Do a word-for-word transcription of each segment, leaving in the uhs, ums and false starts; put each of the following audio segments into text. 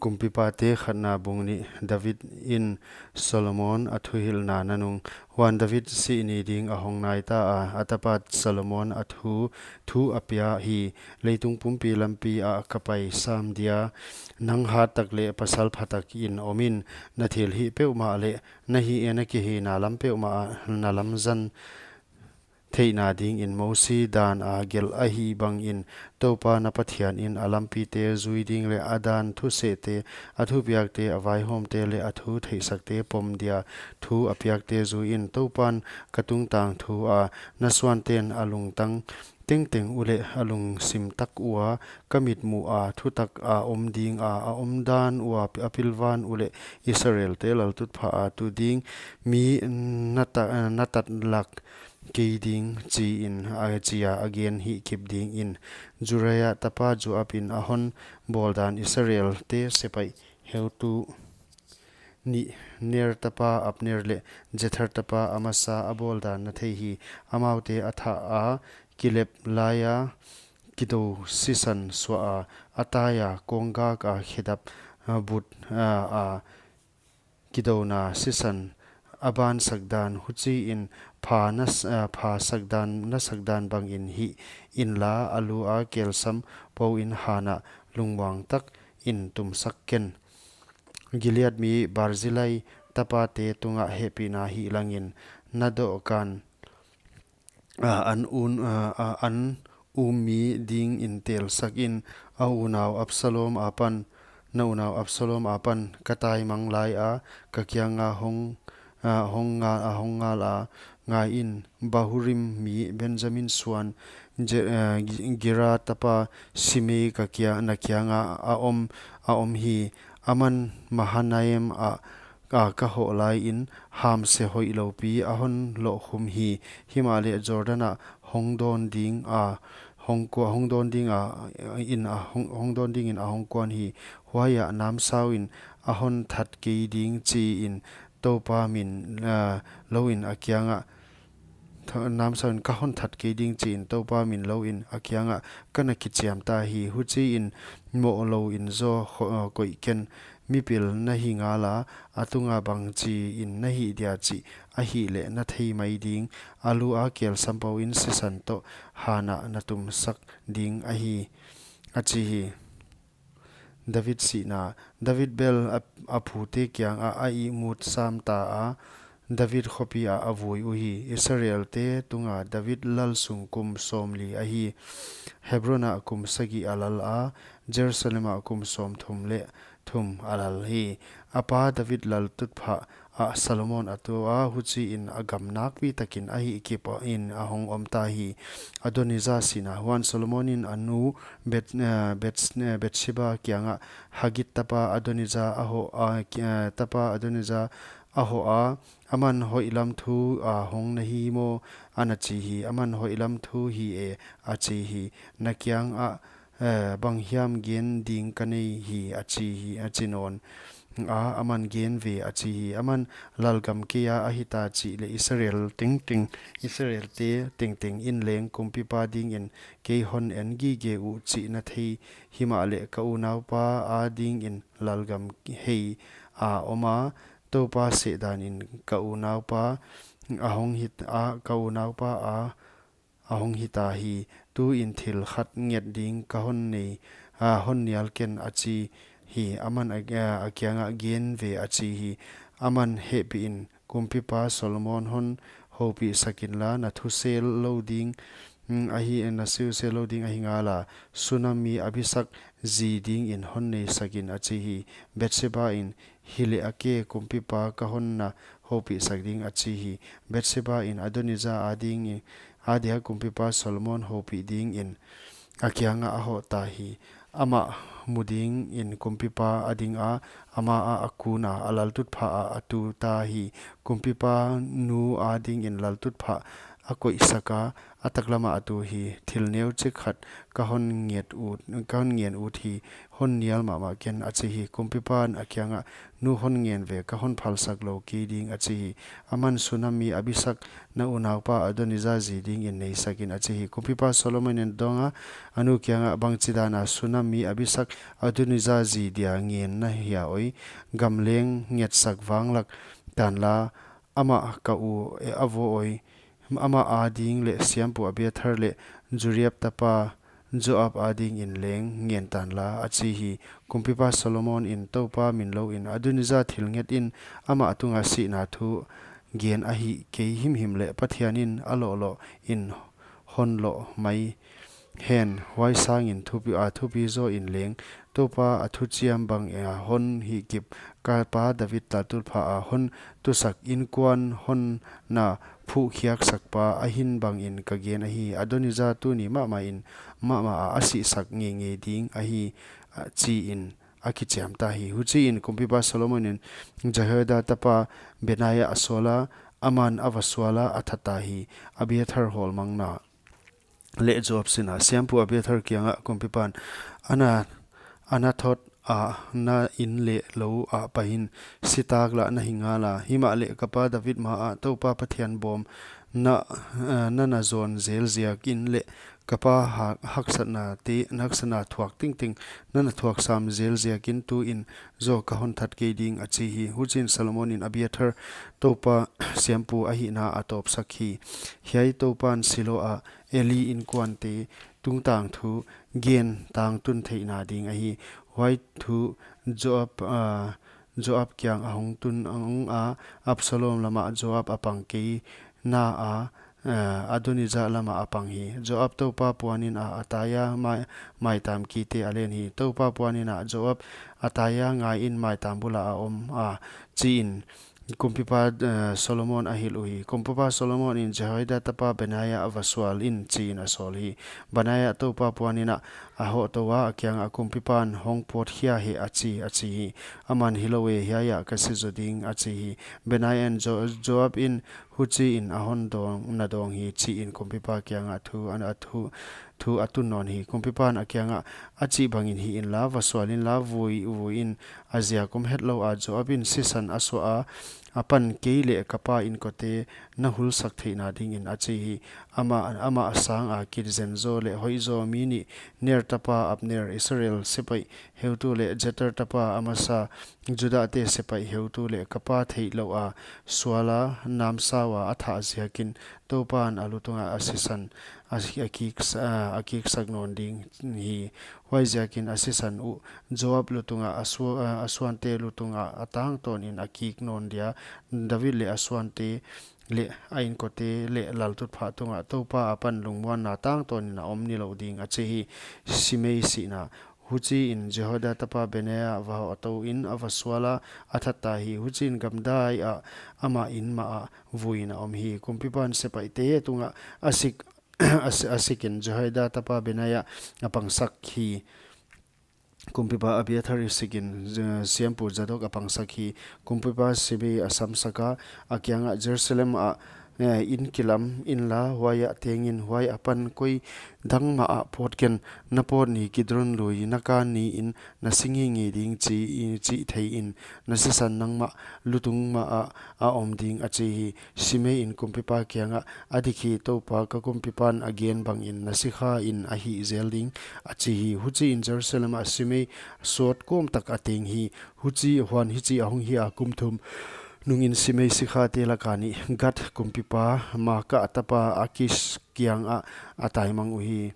Kumpipate khatna bung nih. David in Solomon a thuhilhna nanung. Huan David sih ni ding a hong nai ta a, a tapa Solomon a thu, thu a pia hi: Leitung pumpi lampi ah ka pai sam dia, nang hat tak leh pasal pha tak in om in, na thilhih peuhmah leh na hih, na kihihna lam peuhmah ah na lamzang theihna dingin Mosi dan a gelh ahi bangin, Toupa na Pathian in a lampite zui ding leh a dan thusehte, a thupiakte, a vaihawmte leh a thu theihsakte pom dia thu a piakte zui in. Toupan ka tungtang thu a, na suanten a lungtang tengteng uleh a lungsim tak ua, ka mitmuh a thutak a om ding a, a omdan ua a pilvan uleh Israelte laltutphah a tu ding mi na ta-, na tatlak kei ding, chi in a chi a, a gen hihkip dingin. Zeruia tapa Joab in a hon bawldan Israelte sepaih heutu nih, Ner tapa Abner leh Jether tapa Amasa a bawldan na thei hi. Amaute a thah a, kilep laia kidou sisan suah a, a taia kawnggak a khedap, a, but, a, a kidouna sisan a ban sakdan, huchiin pha na s-, a, pha sakdan, na sakdan bangin hih inla, a lu a kelsam pou in hanah lungmuang tak in tumsak ken. Gilead mi Barzillai tapate tungah hehpihna hih langin, na dohkan, a, an un, a, a, an um mi dingin telsak in. A unau Absalom apan, na unau Absalom apan ka taimang lai a, ka kianga hong, a, hong nga-, a hong ngal a, ngai in, Bahurim mi Benjamin suan Je-, a, Gi-, Gera tapa Simei ka kia-, na kianga a om, a om hi. Aman Mahanaim ah a ka hoh lai in, hamse hoihlou pi a hon lohkhum hi. Himahleh Jordan ah hong dawn ding a, hong kua-, hong dawn ding a, in a hong, hong dawn dingin a hong kuan hi. Huaiah namsau in a hon that kei ding, chi in Toupa min, a, lou in a kiangah, tha-, namsau in ka hon that kei ding, chi in Toupa min lou in a kiangah ka na kichiam ta hi. Huchiin moh lou in zaw kho-, a, koih ken. Mipil na hi ngal a, a tunga bangchi in na hih dia chih ahihleh na thei mai ding. A lu a kelsam pou in sisan toh hanah na tumsak ding ahi, a chi hi. David sihna. David bel a, a phute kiangah a ihmut sam ta a, David khopi ah a vui uhi. Israelte tunga David lal sung kum sawmli ahi. Hebron ah kum sagih a lal a, Jerusalem ah kum sawmthum leh thum a lal hi. A pa David laltutphah ah Solomon a tu a, huchiin a gam nakpi takin a hihkip in a hong om ta hi. Adonija sihna. Huan Solomon in a nu Bet-, eh, Bet-, eh, Betsheba kiangah, Hagit tapa Adonija a hoh a, ki-, eh, tapa Adonija a hoh a, aman hoihlam thu a hong na hi maw? A na chi hi. Aman hoihlam thu hi e, a chi hi. Na kiangah, eh, banghiam gen ding ka nei hi, a chi hi, a chi nawn a, aman gen ve, a chi hi. Aman, lalgam keia a hita chih leh Israel tengteng, Israelte tengteng in leng kumpipa dingin kei hon en gige uh chih na thei. Himahleh ka unaupa a dingin lalgam hei a om a, Toupa sehdan in ka unaupa a hong hit a, ka unaupa a a hong hita hi. Tuin thil khat nget ding ka hon nei, a, hon nial ken, a chi hi. Aman a, a, a kiangah gen ve, a chi hi. Aman hehpih in kumpipa Solomon hon houpih sak inla, na thusel lou ding, mm, ahi, na thusel lou ding ahi ngal a, Sunem mi Abisag zi dingin hon nei sak in, a chi hi. Betsheba in, Hileh a ke, kumpipa ka hon na houpih sak ding, a chi hi. Betsheba in Adonija a dingin, a dia kumpipa Solomon houpih dingin a kiangah a hoh ta hi. Amah mu dingin kumpipa a ding a, ama ah a kun a, a laltutphah ah a tu ta hi. Kumpipa nu a dingin laltutphah a koihsak a, a taklam ah a tu hi. Thil neuchik khat ka hon nget ut, ka hon ngen ut hi, hon nial mahmah ken, a chi hi. Kumpipa'n a kiangah, nu, hon ngen ve, ka hon phalsak lou kei ding, a chi hi. Aman Sunam mi Abisak na unaupa Adonija zi dingin neisak in, a chi hi. Kumpipa Solomon in a dong a, a nu kiangah, bangchidan a Sunam mi Abisak Adonija zi dia ngen na hia oi? Gam leng ngetsak vanglak tan la, amah ka u e, a vo oi. Amah ading leh siampu Abiathar leh Uriah tapa Joab adingin leng ngen tan la, a chi hi. Kumpipa Solomon in Toupa min lou in Adonija thil nget in, amah tunga sihna thu gen ahih kei himhim leh Pathian in a loh loh in hon loh mai hen, huai sangin thupi, a thupi zaw in leng, Toupa a thuchiam bang a hon hihkip, ka pa David laltutphah a hon tusak, inkuan hon na phuhkhiaksak pa ahin bangin ka gen ahi. Adonija tuni mahmah in, mahmah a, a sihsak ngeingei ding ahi, a chi in a kichiam ta hi. Huchiin Kumpipa Solomon in Jehoiada tapa Benaia a sual a, aman a va sual a, a that ta hi. Abiathar hawlmangna leh Joab sihna. Siampu Abiathar kiangah Kumpipa'n, Ana, Anathoth a na inn leh lou ah pai in, sitak lah na hi ngal a, himahleh ka pa David ma ah Toupa Pathian bawm na, eh, na na zawn zel ziakin leh ka pa ha-, haksatna te, haksatna thuak tengteng na na thuak sam zel ziakin tuin zaw ka hon that kei ding, a chi hi. Huchiin Solomon in Abiathar Toupa siampu ahihna a tawpsak hi. Hiai Toupa'n Silo a Eli inkuante tungtang thu gen tangtun theihna ding ahi. Huai thu Joab, ah, Joab kiang a hong tun ang a, Absalom lamah Joab a pang kei na a, eh, Adonija lamah a pang hi. Joab Toupa puanin a, Ataia mai, maitam kite a len hi. Toupa puanin a, Joab Ataia ngaiin maitam bul ah a om a, chiin Kumpipa, eh, Solomon a hilh uhi. Kumpipa Solomon in Jehoiada tapa Benaia a va sual in, chiin a sawl hi. Benaia Toupa puanin a, a hoh tou a, a kiangah, Kumpipa'n hong pawt khia hen, a chi, a chi hi. Aman, Hilou e, hiai ah ka si zaw ding, a chi hi. Benaia in Jo-, Joab in huchiin a hon dawng, na dawng hi, chiin Kumpipa kiangah thu, an a thu, thu a tun nawn hi. Kumpipa'n a kiangah, A chih bangin hih inla, va sual inla, vui, vui in, a ziak om hetlou a, Joab in sisan a suah a, a pan kei leh ka pa inkuante na hulsak theihna dingin, a chi hi. Amah, amah sang a kit zen zaw leh hoih zaw mi nih, Ner tapa Abner, Israel sepaih heutu leh Jeter tapa Amasa, Judah te sepaih heutu leh ka pa theihlouh a sual a, namsau a a thah ziakin, Toupa'n a lutungah a sisan a, a kik sa-, a kiksak nawn ding hi. Huaiziakin a sisan uh Joab lutungah, a su-, a suante lutungah a tangtawnin a kik nawn dia, David leh a suante leh a inkuante leh laltutphah tungah Toupa apan lungmuanna tangtawnin a om nilouh ding, a chi hi. Simei sihna. Huchiin Jehoiada tapa Benaia va hoh tou in a va sual a, a that ta hi. Huchiin gamdai ah amah in mah ah vuiin a om hi. Kumpipa'n sepaihte tungah a sik, a si-, a sikin Jehoiada tapa Benaia a pangsak hi. Kumpipa Abiathar i sikin, eh, siampu Zadok a pangsak hi. Kumpipa Simei a samsak a, a kiangah, Jerusalem ah, eh, in kilam inla, huai ah teng in, huai apan koi dang mah ah pawt ken, na pawt ni Kidron lui na kan niin na si ngeingei ding, chi, chih thei in, na sisan nangmah lutung mah ah a om ding, a chi hi. Simei in kumpipa kiangah, A dik hi, Toupa ka kumpipa'n a gen bangin na sikha in a hih zel ding, a chi hi. Huchiin Jerusalem ah Simei sawt kawmtak a teng hi. Huchi huan hichi a hong hi a, kum thum nungin Simei sikhate laka nih Gat kumpipa Maaka tapa Akis kiangah a taimang uhi.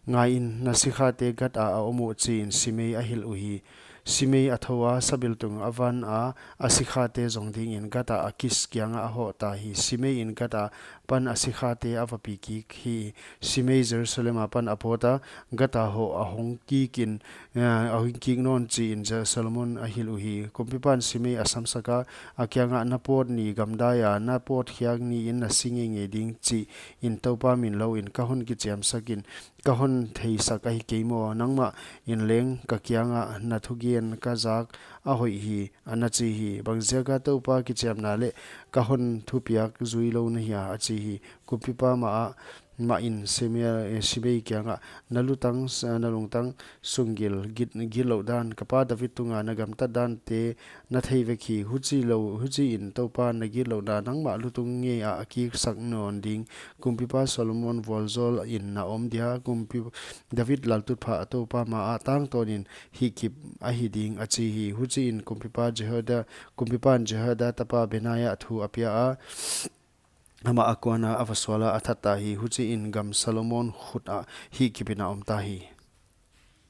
Ngaiin, na sikhate Gat ah a om uh, chiin Simei a hilh uhi. Simei a thou a, sabiltung a van a, a sikhate zong dingin Gat ah Akis kiangah a hoh ta hi. Simei in Gat apan a sikhate a va pi kik hi. Simei Jerusalem apan a pawt a, Gat a hoh a hong kikin, eh, a hong kik nawn, chiin Je-, Solomon a hilh uhi. Kumpipa'n Simei a samsak a, a kiangah, Na pawt ni gamdai a, na pawt khiak niin na si ngeingei ding, chiin Toupa min louin ka hon kichiamsak in, ka hon theisak ahi kei maw? Nangmah in leng ka kiangah na thugen ken ka zak a hoih hi, a na chi hi. Bangziaka Toupa kichiamna leh ka hon thupiak zui lou na hia, a chi hi. Kumpipa mah a, mah in Simei, eh, Simei kiangah, na lutang, s-, na lungtang sunggil git, gitlouh dan, ka pa David tunga na gamtat dante na thei vek hi. Huchi lou, huchiin Toupa na gitlouhna nangmah lutung ngei ah a kiksak nawn ding. Kumpipa Solomon vualzawl in na om dia, kumpi David laltutphah Toupa mah ah tangtawnin hihkip ahi ding, a chi hi. Huchiin kumpipa Jehoiada, kumpipan Jehoiada tapa Benaia thu a pia a, amah a kuana a va suala a that ta hi. Huchiin gam Solomon khut ah hihkipin a om ta hi.